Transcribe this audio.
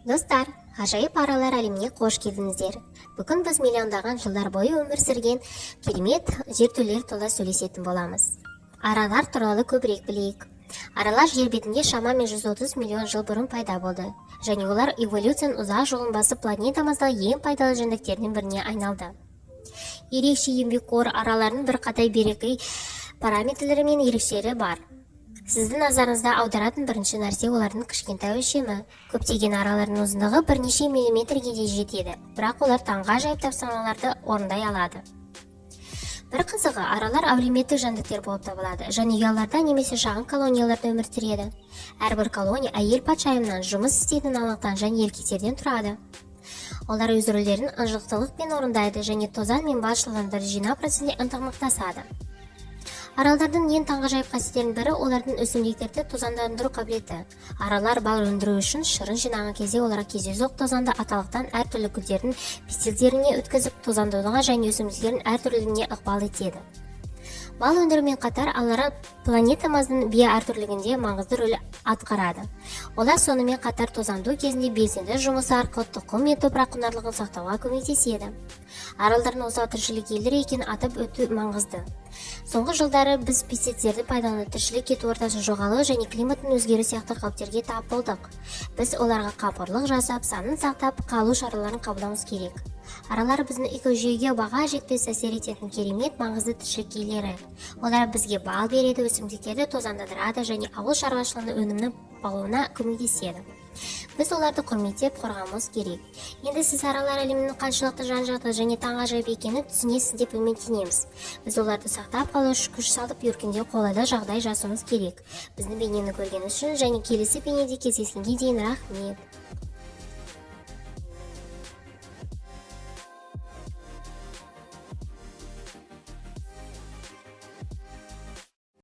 Достар, ғажайып аралар әлеміне қош келдіңіздер! Бүгін біз миллиондаған жылдар бойы өмір сүрген керемет жертөлелер туралы сөйлесетін боламыз. Аралар туралы көбірек білейік. Аралар жер бетінде шамамен 130 миллион жыл бұрын пайда болды және олар эволюцияның ұзақ жолын басып, планетамыздағы ең пайдалы жәндіктердің біріне айналды. Ерекше еңбекқор аралардың бірқатар берекей параметрлері мен ерекшелері бар. Сіздің назарыңызды аударатын бірінші нәрсе – олардың кішкентай өлшемі. Көптеген аралардың ұзындығы бірнеше миллиметрге де жетеді, бірақ олар таңғажайып тапсырмаларды орындай алады. Бір қызығы, аралар әлеуметтік жәндіктер болып табылады және ұяларда немесе шағын колонияларда өмір сүреді. Әрбір колония әйел патшайымнан, жұмыс істейтін налықтан және еркектерден тұрады. Олар өз рөлдерін ынжықтылықпен орындайды және тозаң мен бал шылғындарды жинау процесінде ынтымақтасады. Аралардың ең таңғажайып қасиеттерінің бірі – олардың өсімдіктерді тозаңдандыру қабілеті. Аралар бал өндіру үшін шырын жинаған кезде, оларға кездейсоқ тозаңды аталықтан әртүрлі гүлдердің пистилдеріне өткізіп, тозаңдануға және өсімдіктердің әртүрлілігіне ықпал етеді. Бал өндірумен қатар, аралар планетамыздың биоәртүрлілігінде маңызды рөл атқарады. Олар сонымен қатар тозаңдау кезінде белсенді жұмысы арқылы тұқым мен топырақ құнарлылығын сақтауға көмектеседі. Аралардың осал тіршілік иелері екенін атап өту маңызды. Соңғы жылдары біз пестицидтерді пайдалану, тіршілік ету ортасының жоғалуы және климаттың өзгеруі сияқты қауіптерге тап болдық. Біз оларға қамқорлық жасап, санын сақтап қалу шараларын қабылдауымыз керек. Аралар біздің экожүйеге баға жетпес әсер ететін керемет маңызды тіршілік иелері. Олар бізге бал береді, өсімдіктерді тозаңдандырады және ауыл шаруашылығының өнімнің болуына көмектеседі. Біз оларды құрметтеп, қорғауымыз керек. Енді сіз аралар әлемінің қаншалықты жан-жақты және таңғажайып екенін түсінесіз деп үміттенеміз. Біз оларды сақтап қалу үшін күш салып, өркендеу қолайлы жағдай жасауымыз керек. Біздің бейнені көргеніңіз үшін және келесі бейнеде кездескенге дейін рахмет!